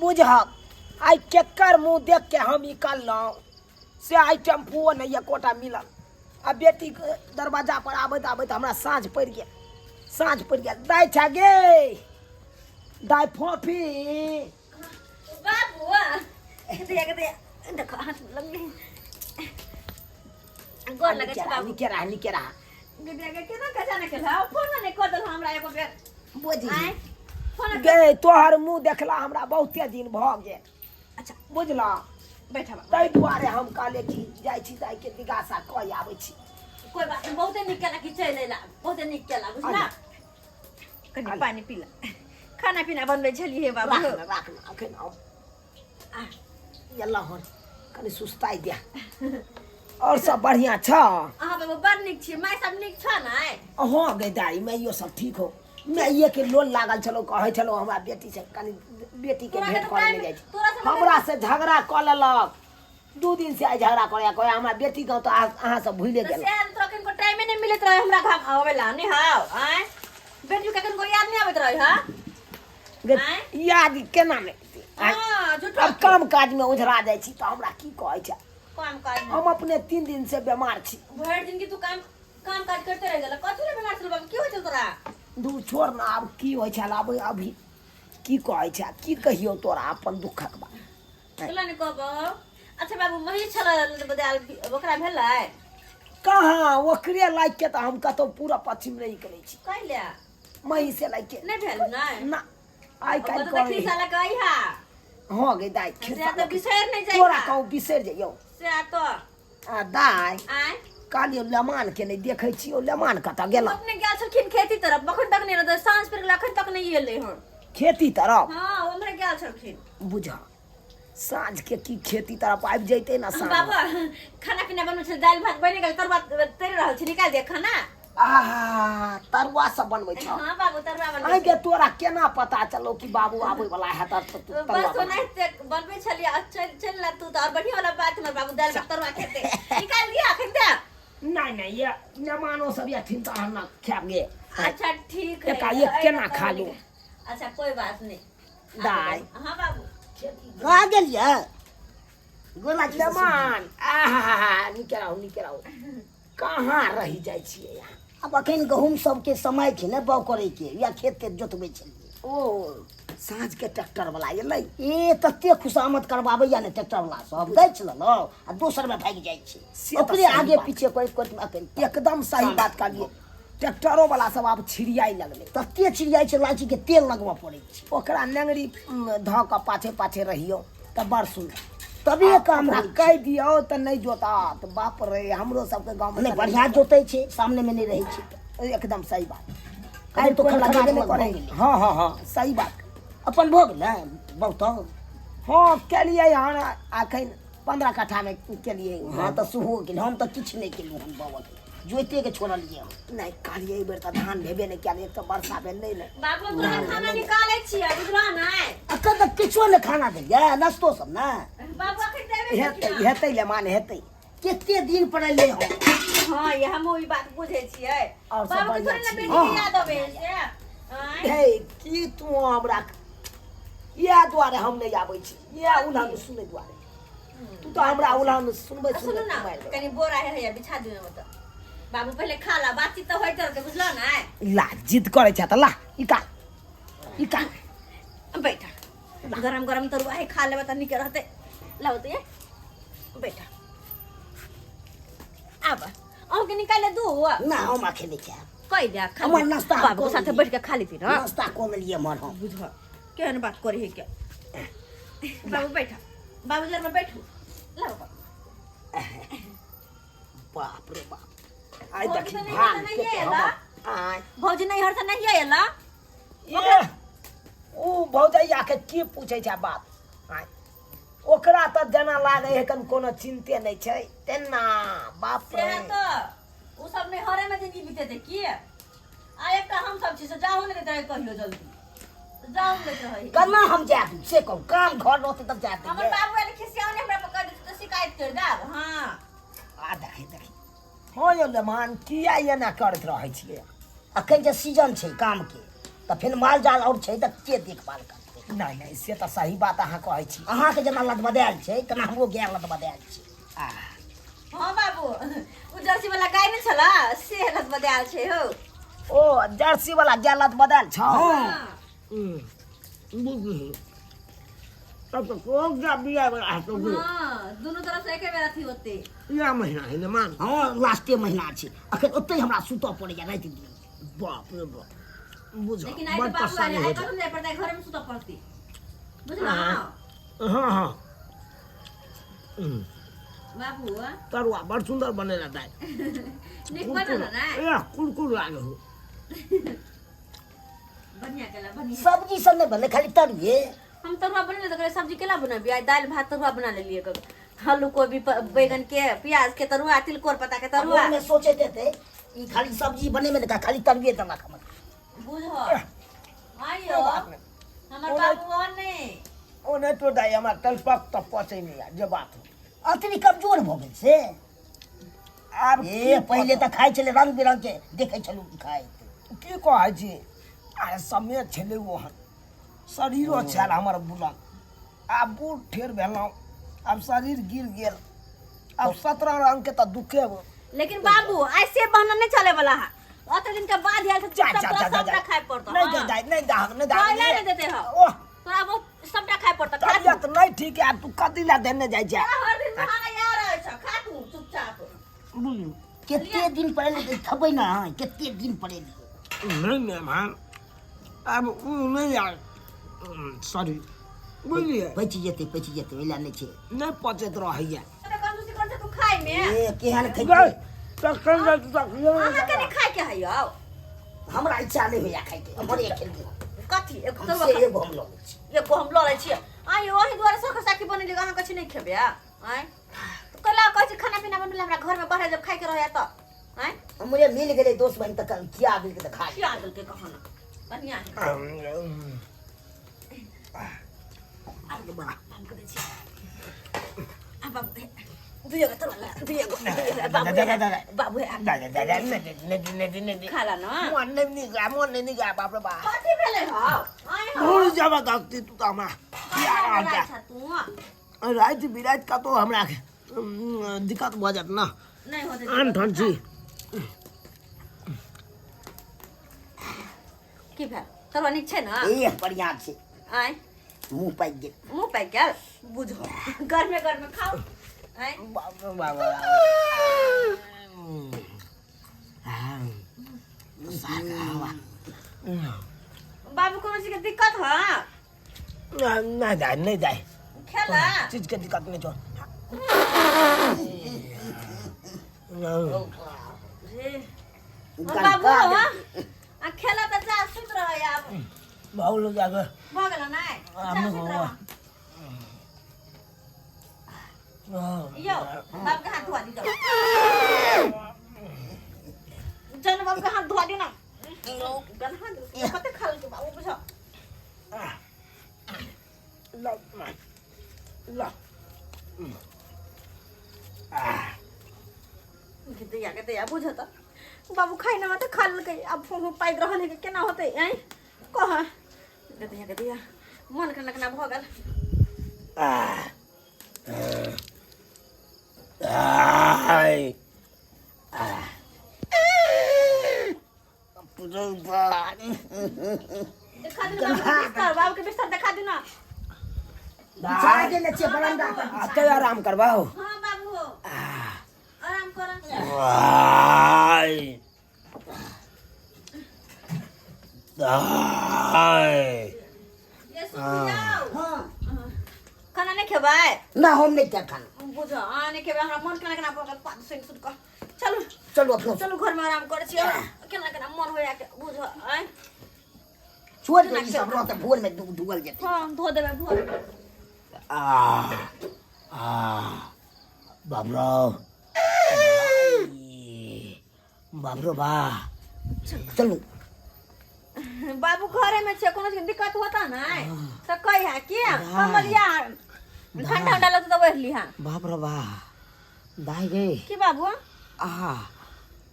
बुझहक आइ केकर मुँह देख के हम ई करलहुँ से आइ टेम्पुओ नहि एकोटा मिलल आ बेटीके दरवाजा पर आबैत आबैत हमरा साँझ पड़ि गेल, साँझ पड़ि गेल। दाइ छा गे, दाइ फोफी। बाबू देख दे देखो हाथ में लग गई गोर लगे छै बाबू। निके रहा, निके रहा। गे गे केना कजा ने केला फोन ने कर देल हमरा एगो बेर। बुझी आय फोन गे तोहर मुँह देखला हमरा बहुते दिन भऽ गेल। अच्छा बुझला बैठा बाबू। ताहि दुआरे हम कहले कि जाइ छी दाइके दिगासा कऽ आबै छी। कोई बात नहीं, बहुते नीक केला कि चलि अयला, बहुते नीक केला बुझला। कनि आने। पानी पीला, खाना पीना बनबै छलियै बाबू। राख ने, राख ने, अखन आउ। एलहुँ हन कनि सुस्ताइ दे। और सब बढ़िया छ? अहाँ बाबू बड़ नीक छी, माय सब नीक छ ने? हाँ गे दाइ, माइयो सब ठीक हो। माइये के लोल लागल छलो, कहै छलो हमरा बेटी से कनि बेटी के तोरा भेंट के करे टाइम- ले जाइ छी। तोरा से हमरा से झगड़ा कऽ लेलक, 2 दिन से आइ झगड़ा करे, कहे हमरा बेटी गाँव तऽ अहाँ सब भूले तऽ गेल। से तोरा कनिको टाइमे नहि मिलैत रहे हमरा घर आबै ला, नहि हाउ आँय बेटी के कनिको याद नहि आबैत रहे। हाँ गे, आँय? याद केना नहि एतै? आँय? हाँ, झूठो अब काम काज में ओझरा जाइ छी तऽ हमरा की कहै छै? काम काज में। हम अपने 3 दिन से बीमार छी। भरि दिन की तू काम काम काज करते रह गेल, कथी ले बीमार छल बाबू? की होइ छल तोरा? दू छोड़ ना, आब की होइ छल, आब अभी की कहै छै, की कहियौ तोरा अपन दुखक बात। तोला नहि कहबो। अच्छा बाबू, महीष छल बदाल ओकरा भेलै? कहाँ, ओकरे लाइक के तऽ हम कतौ पूरा पश्चिम नहि करै छी। कैले? महीषे लाइक के नहि भेल? नहि ना, आइ काल्हि ओकर तऽ कहै खिस्सा लऽ कऽ अइहा। हँ गे दाइ, से खिस्सा तऽ लऽ कऽ। बिसरि नहि तोरा जाइहा। कहू बिसरि जइयौ से तऽ। आ दाइ, आँय? कहलियौ लेमान के नहि देखै छियौ, लेमान कतऽ गेल? अपने गेल छलखिन खेती तरफ, अखन तक नहि रहै, साँझ पड़ि गेल, अखन तक नहि एलै हन। खेती तरफ? हँ, उम्हरे गेल छलखिन। बुझ साँझ के की खेती तरफ आबि जैते ना साँझ। बाबा खाना पीना बनबै छै, दालि भात बनि गेल, तरुआ तरि रहल छै, निकालि दे खाना। आहा, तरुआ सब बनबै छ? हँ बाबू, तरुआ बनबै आइ छै। गे तोरा केना पता चलो कि बाबू आबै वाला है तऽ तू तरुआ बस बना? ओनाहिते बनबै छलियै आ चलि चलि ला तू तऽ आओर बढ़िया वाला बात, हमर बाबू दालि भात तरुआ खेतै। निकालि दिया अखन दे। नहीं नहीं, ये मेहमानो सब अथिन तऽ अहाँ ना खायब गे। अच्छा ठीक है। एकाएक केना खा लू? अच्छा कोई बात नहीं। दाइ। हाँ बाबू। कहाँ गेलियै? गोला छी। मेहमान, आहा, नीके रहू, नीके रहू। कहाँ रहि जाइ छियै यहाँ? आब अखन गहूम सबके समय छै ने बाउ करैके, या खेत तेत जोतबै छलियै। ओ साँझ के ट्रैक्टर वाला एलै। ए तते खुशामद करबाबैया ने ट्रैक्टर वाला सब, दै छल ने आ दोसर में भागि जाइ छै। से तऽ ओकरे सही आगे बात। पीछे करैत करैत अखन तक। एकदम सही बात कहलियै, ट्रैक्टरो वाला सब आब छिड़ियाइ लगलै। तते छिड़ियाइ छै, लागै छै कि तेल लगबऽ पड़ै छै। ओकरा नेंगरी धऽ कऽ पाछे पाछे रहियौ तऽ बड़ सुन्दर तबे काम हमरा होइ छै। कहि दियौ तऽ नहि जोतत। बाप रे, हमरो सबके गाँवमे नहि तऽ बढ़िआँ जोतै छै, सामने मे नहि रहै छै तऽ। एकदम सही बात। कभी तो कोइ खड़खड़ा लगेबे नहि भऽ करै। गेलै। हँ हँ हँ, सही बात। अपन भऽ गेलै बहुत? हँ केलियै हन, अखन 15 कट्ठामे केलियै। हँ तऽ सेहो गेल। हम तऽ किछु नहि केलहुँ हन बाबा, जोइते के छोड़लियै हम। नहि कहलियै, एहि बेर तऽ धान भेबे नहि कयल, एक तऽ वर्षा भेल नहि ने। बाबू तोरा खाना निकालै छियै, बुझलऽ नहि? अखन तक किछो नहि खाना देलियै, नाश्तो सब ने। बाबू अखन देबे। हेतै हेतै लेमान, हेतै। कते दिन पर एलै हम। हँ, ये हमहूँ ई बात बुझै छियै। आओर सब बाबू के बढ़िआँ थोड़े ने छी। बेटी के याद अबै है से आँय? हे की तू हमरा इएह दुआरे हम नहि आबै छी, इएह उलहन सुनै दुआरे। तू तऽ हमरा उलहन सुनबै आ सुनू सुनबै ने, मारि देबै। कनि बोरा है हैया बिछा दियौ ओतऽ। बाबू पहिले खा ला, बातचीत तऽ होइत रहतै, बुझलऽ ने? ला, जिद करै छै तऽ ला, ई का ई का। बैठ, गरम गरम तरुआ है, खा लेबै तऽ नीके रहतै। लाउ तऽ ये बैठ। आब अहूँके निकालि दू? ना, हम अखन नहि खायब। कहि दे खा। हमर नाश्ता हम बाबू कऽ साथे लेलियै। बैठ के खा लेती ना। नाश्ता कऽ लेलियै हमर हम। बुझ केहन बात करी है के। बाबू बैठ, बाबू जर में बैठू, लाओ बाबू। बाप रे बाप, आइ भौजी देखी तऽ नहि भान नहि के एला। हमर आँय। भौजी नैहर से नहीं आयला? ए, उ भौजैया के की पूछै छै बात? आँय, ओकरा तऽ जेना लागै है कन कोनो चिन्ते नहि छै तेना। बाप से रे, तऽ उ सब नैहरे में जिंदगी बीतेतै की? आ एकटा हम सब छी से जाहो नहि दैत रहै कहियो जल्दी, जाहो नहि दैत रहै। केना हम जायब से कहू? काम घर रहतै तब जायब हमर दैयै। बाबू आयल खिसियाओ नहि हमरा पर कह देतै तऽ शिकायत कर देब। हाँ आ देखी देखी, हँ यौ लेमान, किया एना करैत रहै छियै? अखन जे सीजन छै कामके, तऽ फेर माल जाल आओर छै तऽ के देखभाल करतै? नहि नहि, से तऽ सही बात अहाँ कहै छी। अहाँके जेना लदबदायल छै तेना हमरो गाय लदबदायल छै। आ हाँ बाबू, उ जर्सी वाला गाय नहीं छला से लत बदायल छै हो। ओ जर्सी वाला गाय लत बदायल छौ? हाँ। बुझली तब तऽ कोन गाय बिया वाला हेतौ गे? हाँ, दोनों तरफ से एके बेर अथी होते। इएह महीना है ने मान? हँ, लास्टे महीना छै अखन, ओतहि हमरा सुतऽ पड़ैया राति दिन। बाप रे बाप, बुझ लेकिन आइ बड़ तऽ बाबू परेशानी आइ होइ कतहु जाय पड़तै, घरे में सुतऽ पड़तै, बुझलहुँ? छै। हँ हँ, बाबू, तरुआ बड़ सुन्दर बनेला दाइ। नीक बनल ने? ए कुरकुर लागे हो। बढ़िया केला, बढ़िया। सब्जी सब नहि बनलै, खाली तरुए। हम तरुआ बनेले तऽ कहलियै सब्जी केला बनाबी। आइ दालि भात तरुआ बना लेलियै। आलू कोबी बैगन के प्याज के तरुआ, तिलकोर पत्ता के तरुआ। मोनमे सोचैत हेतै ई खाली सब्जी बनेबे ने, खाली तरुए देलक हमरा। बुझ आइयो हमर बाबू और नहीं। ओ नहि तो दाइ, हमरा तलपक तऽ पचै नहि यऽ जे बात हो। अतनी कमजोर भऽ गेल से? आब ए पहिले तऽ खाइ छलै रंग बिरंग के, देखै छलहुँ खाइत। की कहै छी, अरे समय छलै ओहन, शरीरो छल हमर बुलंद। आब बूढ़ ठेर भेलहुँ, आब शरीर गिर गेल, आब 17 रंग के तऽ दुखे हो। लेकिन बाबू, ऐसे बहाना नहीं चले वाला है। अत दिन के बाद आयल जा सब जा तोरा जा जा सबटा खाय पड़तो। नहीं जा जा, नहीं दाहक नहीं दाहक। कोयला नहीं देते हो। ओह, तोरा वो सबटा खाय पड़तो, खा तू। तबियत नहीं ठीक है, तू कथी ला देने जाइ छै? तोरा हर दिन बहाना यार रहै छौ, खा तू चुपचाप। बुझलू कते दिन पर एलै तऽ खेबै ने, कते दिन पर एलियै। नहीं मेहमान, आब उ नहीं आयल सॉरी, बुझलियै? पचि जेतै, पचि जेतै, ओहि लए नहि छै। नहि पचैत रहैया। तऽ कंजूसी कर तू खाय में। ए केहन गै खैतै? तखन अहाँ के नहीं खाय के है यौ? हमरा इच्छा नहि होइया खाइके, हमरे खेलबै। कथी एक हम तरुआ? से एगो हम लऽ लै छी। एगो हम लऽ लै छियै। आइ ओहि दुआरे सख साखी बनेली, अहाँ कथी नहीं खेबै? आँय, तऽ कैला कहै छी खाना पीना बनबै हमरा घरमे बढ़े जब खायके रहैया तऽ आँय? हमरे मिल गेलै दोस्त बहिन तऽ खिया देलकै तऽ खा लेबै। खिया देलकै कहाना, बढ़िआँ है। बाबू दै छियै। आ बाबू हे, दुइयो गो तरुआ ला, दुइयो गो, दुइयो गो, बाबू हे, बाबू हे, खा ला न। मन नहीं नीक ला, मन नहीं नीक ला, बाप रे बाप। कथी भेलै हौ? आँय हौ? बहुत जबरदस्ती तू तऽ हमरा किया कथी रहल छह तू? राति बिराति कतौ हमरा दिक्कत भऽ जायत ने। नहि होतै। आन ठान छी। की भेल? तरुआ नीक छै ने? ए बढ़िआँ छै। आँय? मुँह पाकि गेल। मुँह पाकि गेल? बुझो, गर्मे गर्मे खाउ। आँय? बाप रे बाप। बाबू, कोनो चीज के दिक्कत है? नहीं जाए, नहीं जाए। खेला चीज के दिक्कत नहीं छो। रे बाबू, आ खेला तऽ जा सुति रहै आब। बहुत लोग जाके भऽ गेल नै? आब जा नहि सुति होबा। रह। यौ, बाबू के हाथ धोआ दी। जाओ जन, बाबू के हाथ धोआ दी ना। गन्हा दे कते खा लेलकै बाबू, बुझ। ल ल। दैया के दैया, बुझ तऽ बाबू खाइ ना तऽ खा लेलकै, आब फूँ पाकि रहल है, केना होतै? आँय, कह दैया के दैया, मन केना केना भऽ गेल। आय। देखा दू बाबू के बिस्तर, बाबू के बिस्तर देखा दू ना। बिछा देने छियै बरंडा पर। आते आराम करबाओ। हाँ बाबू, हो आराम कर। आय आय। ये सुन जाओ। हाँ। खाना नहीं खेबै? ना, हम नहि खायब खाना। बुझ, अहाँ नहि खेबै? हमरा मन केना केना भऽ गेल पात सुनि सुनि कऽ। चलू। चलू अपनो। चलू, घरमे आराम करै छी। केना केना मन होइया के बुझ। आँय? छोड़ दे, ई सब रहतै, भोरमे धुअल जेतै। हाँ, धो देबै भोर। आ आ बाप रो बाप रो बा। चलू। बाबू घरे में छै, कोनो चीज के दिक्कत होता नहीं तऽ कही है कि कमलिया ठंडा ठंडा लगतै तऽ ओढ़ि लिहा। बाप रो बा, दाइ गे। की बाबू? आ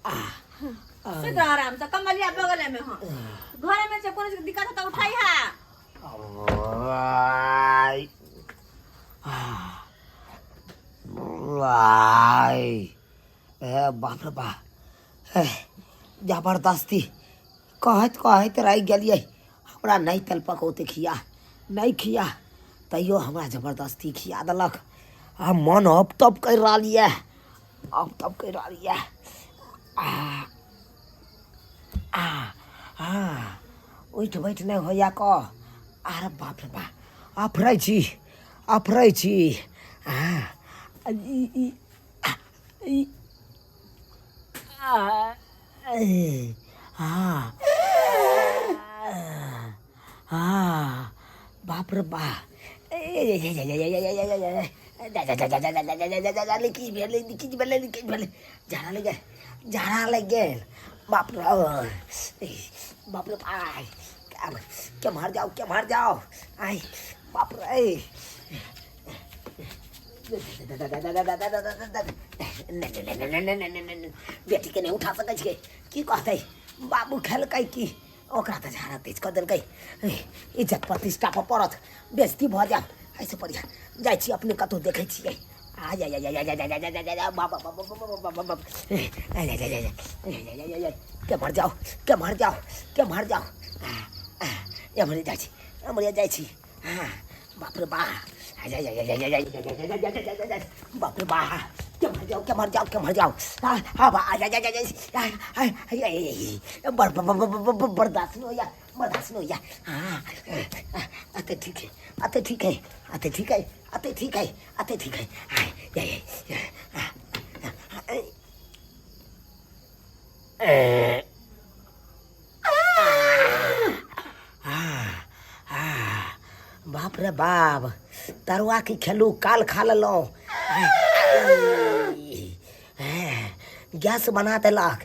आ सुति रह आराम से, कमलिया बगले में। हाँ, घरे में छै, कोनो चीज के दिक्कत होता उठाई है। ए बाप रे बा जबरदस्ती कहैत कहैत रहि गेलियै हमरा नहि तलपक ओते खिया नहि खिया तैयो हमरा जबरदस्ती खिया देलक आ मन अप तप करि रहल यऽ अप तप करि रहल यऽ आ आ आ उठि बैठ नहि होइए कऽ आरे बाप रे बाप अफरै छी अफरै छी आ ई ई आ ई आ ए, आ आ बाप रे बा लीकेज भेलै लीकेज भेलै लीकेज भेलै झाड़ा लागि गेल झाड़ा लागि गेल बाप रे बाप रे आय केम्हर जाउ केम्हर जाउ आय बाप रे बेटीके नहि उठा सकै छियै की कहतै बाबू खेलकै की ओकरा तऽ झाड़ा तेज कऽ देलकै इज्जत प्रतिष्ठा पर पड़त बेजती भऽ जायब एहिसँ बढ़िआँ जाइ छी अपने कतहु देखै छियै आ जा जा जा जा जा जा जा जा जा बाबा बाबा बाबा बाबा बाबा केम्हर जाउ केम्हर जाउ केम्हर जाउ एम्हरे जाइ छी एम्हरे जाइ छी हाँ बाप रे बा जा जा जा जा जा जा जा जा जा जा बाप रे बा केम्हर जाओ केम्हर जाओ केम्हर जाओ आ आ बा जा जा जा जा बर बर्दाश्त नहीं होया बर्दाश्त नहीं होया हाँ अते ठीक है अते ठीक है अते ठीक है अते ठीक है अते ठीक है आ जा जा बाप रे बाप तरुआ की खेलू काल खा लेलहुँ गैस बना देलक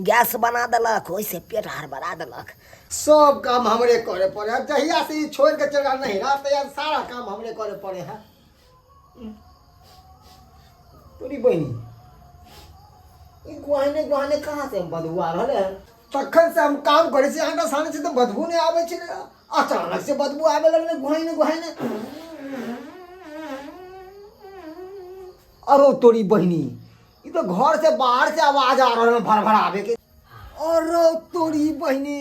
गैस बना देलक ओहिसँ पेट हड़बड़ा देलक सब काम हमरे करे पड़े है जहिया से ई छोड़ के चल नहीं रहा तहिया से सारा काम हमरे करे पड़े है तोरी बहिनी ई गुहाने गुहाने कहाँ से बदबू आ रहल है तखन से हम काम करै छी आटा सानै छी तऽ बदबू नहि आबै छै अचानक से बदबू आबे लगलै गुहाने गुहाने अरो तोरी बहिनी ई तऽ घर से बाहर से आवाज आ रहल है भरभराबे के अरो तोरी बहिनी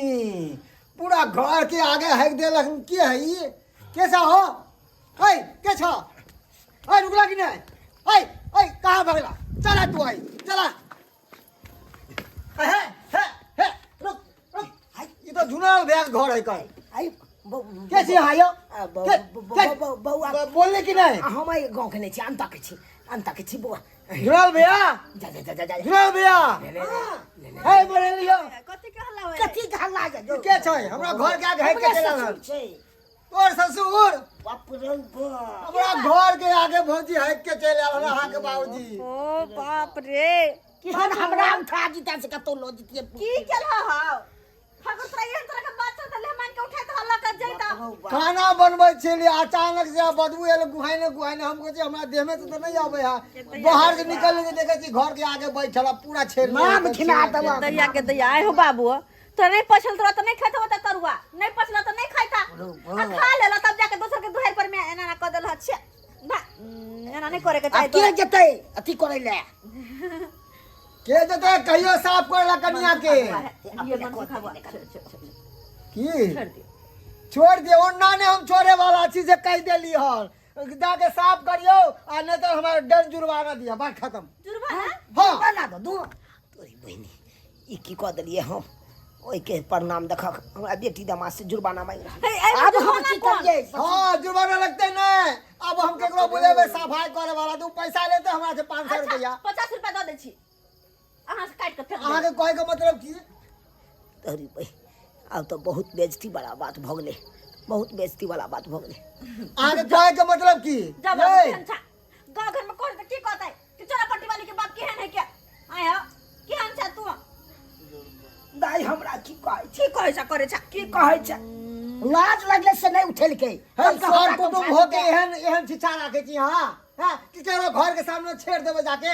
पूरा घर के आगे हक देलक के है ई कैसा हो ऐ के छ ऐ रुकला कि नहीं ऐ ऐ कहाँ भगला चला तू आई चला हे हे हे रुक रुक ई तो जुनाल भैया के घर है कहीं आई के छी अहाँ यौ बौआ बोलले कि नहीं हम एहि गाँवके नहि छी अंतके छी अंतके छी बौआ जुनाल भैया जा जा जा जा जा जुनाल भैया हे बोले लियो कथी के हल्ला होय कथी के हल्ला जा के छै हमरा घर के आगे है के चला रहल छै तोर ससुर बाप रे बाप हमरा घर के आगे भौजी हक के चलि आयल अहाँ के बाबूजी ओ बाप रे किसान हमरा उठा जीता से कतौ लो जीतिए की केलह हौ ठाकुर तोरा एहन तरह के बात चलता मेहमान के उठाय तऽ हल्ला कर जैता खाना बनबै छलियै अचानक से बदबू एल गुहाइने गुहाइने हम कहै छी हमरा देह में से तऽ नहीं आबै है बाहर से निकल के देखै छी घर के आगे बैठल है, पूरा छेड़ नाम खिला देलक दैया के दैया आय हो बाबू तोरा नहीं पचल तोरा तऽ नहीं खाइत होता तरुआ नहीं पचला तऽ नहीं खाइता आ खा लेला तब जाके दोसर के दुहार पर में एना ना कऽ देलह छे ना एना नहीं करे के आ चाही के तोरा जेतै अथी करै ले के जेतै कहियो साफ करे ला कनिया के ये मन से खाबो छोड़ छोड़ छोड़ की छोड़ दियो छोड़ दियो ओना ने हम छोड़े वाला छी से कहि देली हन जाके साफ करियो आ नहीं तो हमारा डर जुर्माना दिया बात खत्म जुर्माना हाँ बना दो दू तोरी बहिनी ई की कऽ देलियै हम ओहिके प्रणाम देखक हमरा बेटी दमाद से जुर्माना मांगि रहल हे, एहिमे आब हम जुर्माना की कोन? करियै हाँ जुर्माना लगते नहीं अब हम केकरो बोलेबे सफाई करे वाला तू पैसा लेते हमरा से 500 अच्छा रुपया 50 रुपया दऽ दै छी अहाँ से काटि कऽ फेंक अहाँ देब के कहे के मतलब की तोरी बहिन आब तऽ बहुत बेइज्जती वाला बात भऽ गेलै बहुत बेइज्जती वाला बात भऽ गेलै अहाँ के कहे के मतलब की जब नहीं केहन छा गाँव घर में कौन की कहतै कि चोरा पट्टी वाली के बाप केहन है के आय हो केहन छा तू दाइ हमरा की कहै छै की कहै छा करै छा की कहै छै लाज लगले से नहीं उठेलकै हे तब तऽ सर हमरा कुटुम्ब उठा होके देतै। एहन एहन छिछा राखे छी अहाँ हैं कि केकरो घर के सामने छेड़ देबै जाके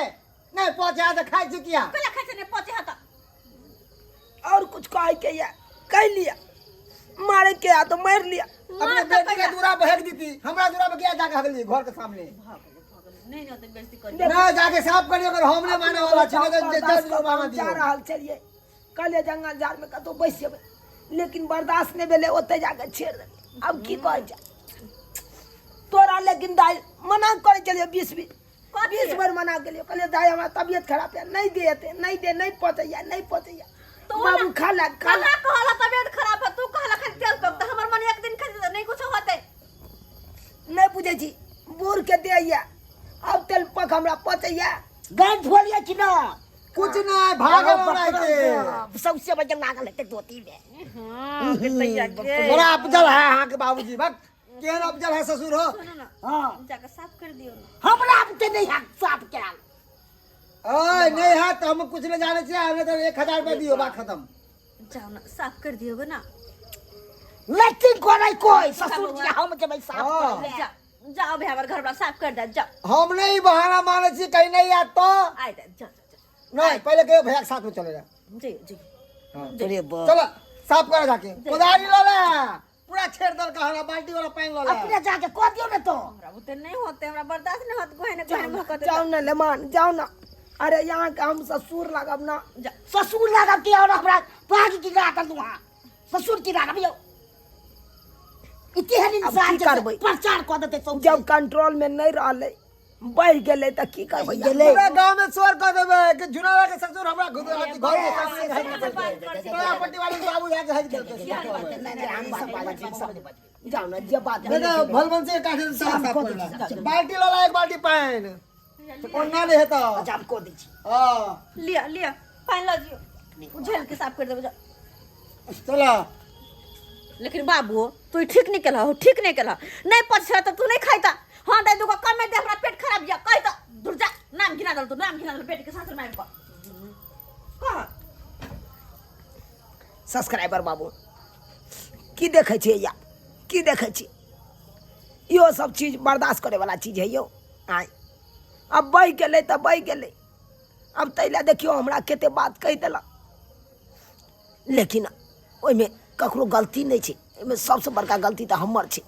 नहीं पहुंचे तऽ खाइ छी किया कला खाइ छै ने पचे हत और कुछ कहै के या कहि लिअ मारे के आ तो मारि लिया। अपने बेटी के दूरा पर हेक दीती, हमरा दूरा पर किया जाके हगली घर के सामने? नहीं नहीं तो बेइज्जती कर। ना जाके साफ करियो, अगर हम नहीं माने वाला छी, नहीं तो बर्दाश्त जज जुर्माना हम जा दियो। रहल छलियै, कहलियै जंगल झाड़ में कतहु बैस जेबै, लेकिन बर्दाश्त नहि भेलै, ओतहि जाके छेड़ देलियै। आब की कहै छै तोरा? लेकिन दाइ मना करै छलियै, 20 20 20 बेर मना केलियै। कहलियै दाइ हमरा तबियत खराब यऽ, नहि दे हेतै, नहि दे, नहि पचैया, नहि पचैया। तो बाबू खा ले, खा ले। कहाँ कहला तबियत खराब है? तू कहला खाली तेल पक, तो हमर मन एक दिन खाली नहीं कुछ होते। नहि बुझै छी, बूढ़ के दे यऽ, आब तेल पक हमरा पचैया। गाय धोलिए कि ना? कुछ नहीं, भागे वाला के। सबसे बजन लागल हेतै धोती में। हां, के के बड़ा अफजल है अहाँ के बाबूजी, बक केहन अफजल है ससुर हो। सुनो ना। हाँ। जाके साफ कर दियो ना। हमरा बुते नहीं है साफ कराल। ओए नहीं है तो हम कुछ नहीं जाने छियै, हमें तो 1000 रुपया दियो, बात खत्म। जाओ ना, साफ कर दियो ना। लेकिन करे कोई ससुर जी, हम जेबै साफ हाँ। करे। जा जाओ भी, हमर घर वाला साफ कर दे, जाओ। हम नहीं बहाना माने छी कहीं नहीं आत तो। आइ दे, जा जा जा। नहीं, पहले कहियो भैया के साथ में चले जा। जी जी। हाँ। अरे बा। चलो साफ करो जाके, कोदारी लो ले, पूरा छेड़ दल का हमरा बाल्टी वाला पानी लो ले। अपने जाके कह दियो ने तो। हमरा बुते नहीं होते, हमरा बर्दाश्त नहीं होत, गोहे ने गोहे भकत। जाओ ना लेमान, जाओ ना। अरे यहाँ के हम ससुर लागब ना। जा। ससुर लागब कि और हमरा पाग की लागल वहाँ ससुर की लागब यौ। ई केहन इंसान की छै? करबै? प्रचार कऽ देतै सौंसे। जब कंट्रोल में नहीं रहलै, बढ़ि गेलै, तऽ की करबै? गेलै। पूरा गांव में शोर कर देबै कि जुनारा के ससुर हमरा घुद घर के सामने हक देलकै, तोरा पट्टी वाली के बाबू जाके हक देलकै। नहीं, नहीं, हम सब बाजबै, हम सब नहीं बाजबै। जाओ ना, जे बात नहीं तो भलबन से काटे से साफ साफ कर बाल्टी लो ला, एक बाल्टी पानी कोना नहीं है तो। अच्छा, हम कऽ दै छी। हां। लिया लिया, पानी ला जियो, उझेल के साफ कर देबो, जा। चलो। लेकिन बाबू तू ठीक नहीं केला हो, ठीक नहीं केला। नहीं पछड़ा तो तू नहीं खाइता। हाँ दाई दुगो कमे दे, हमरा पेट खराब या कहि त दूर जा। नाम घिना दल तू, नाम घिना दल बेटी के सासुर में आबि कऽ कह। सब्सक्राइबर बाबू, की देखै छियै या की देखै छी? इहो सब चीज बर्दाश्त करे वाला चीज है यौ। आँय, अब बहि गेलै तऽ बहि गेलै। अब ताहि लए देखियौ हमरा कते बात कहि देलक, लेकिन ओहिमे ककरो गलती नहि छै। एहिमे सबसँ बड़का गलती तऽ हमर छै।